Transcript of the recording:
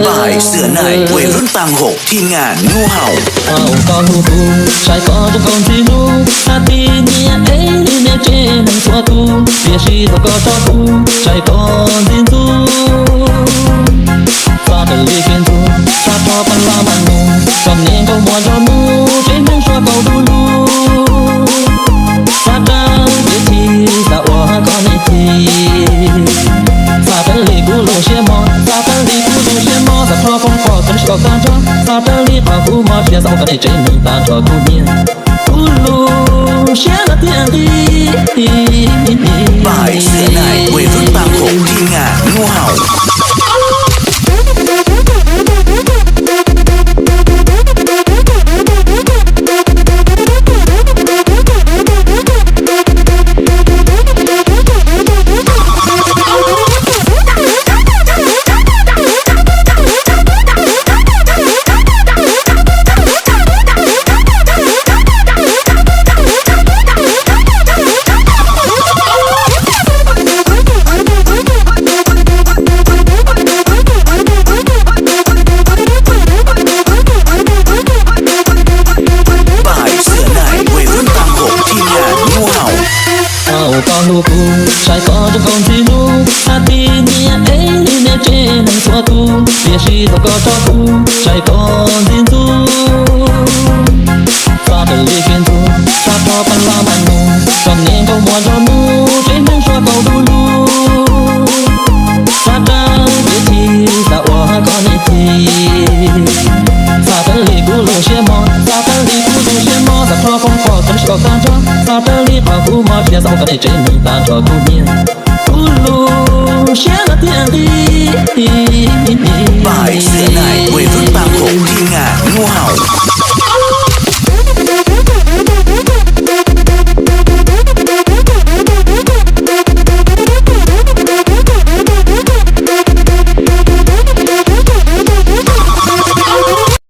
ບ່າຍເສືອໃນວັຍລຸ້ນຕ່າງໂລກ ທີມງານງູເຫົ່າ. ເຮົາກໍຮູ້ກູ ຊາຍກໍຈົນຄົນທີ່ຮູ້ ອາຕິເນຍເອເນເຈ ນັ້ນຕົວກູ ເປຍຊີຕົວກໍຈອກກູ ຊາຍກໍດິນຊູ ຊາຕະລີເກນຊູ ຊາທອປັນລາມັນງູ ສຳເນງກໍມ່ວນຈອນໝູ ເຈນງຊົ່ວກໍດູລູ ສາຕາເຈທີ ສາອວກອນເນທີ ສາຕະລີກູໂລເຊຍມອ ສາຕະລີກູໂລເຊຍມອ ສາທອຟອງຟອ ສາຕະລີກອກຕາຈອ ສາຕະລີກອກກູມອ ເຊຍສາອວກອນເນເຈ ເຈນງຕາຈອ ກູເນຍ ກູໂລເຊຍນະຕິອັນດີ. ບ່າຍເສືອໃນວັຍລຸ້ນຕ່າງໂລກ ທີມງານງູເຫົ່າ. ບ່າຍເສືອໃນວັຍລຸ້ນຕ່າງໂລກ ທີມງານງູເຫົ່າ. ເຮົາກໍຮູ້ກູ ຊາຍກໍຈົນຄົນທີ່ຮູ້ ອາຕິເນຍເອເນເຈ ນັ້ນຕົວກູ ເປຍຊີຕົວກໍຈອກກູ ຊາຍກໍດິນຊູ ຊາຕະລີເກນຊູ ຊາທອປະລາມະນູ ສຳເນງກໍມ່ວນຈອນໝູ ເຈນງຊົ່ວກໍດູລູ ສາຕາເຈທີ ສາອວກອນເນທີ ສາຕະລີກູໂລເຊຍມອ ສາຕະລີກູໂລເຊຍມອ ສາທອຟອງຟອ ສາຕະລີກອກຕາຈອ ສາຕະລີກອກກູມອ ເຊຍສາອວກອນເນ ເຈນງຕາຈອ ກູເນຍ ກູໂລເຊຍນະຕິອັນດີ. ບ່າຍເສືອໃນວັຍລຸ້ນຕ່າງໂລກ ທີມງານງູເຫົ່າ.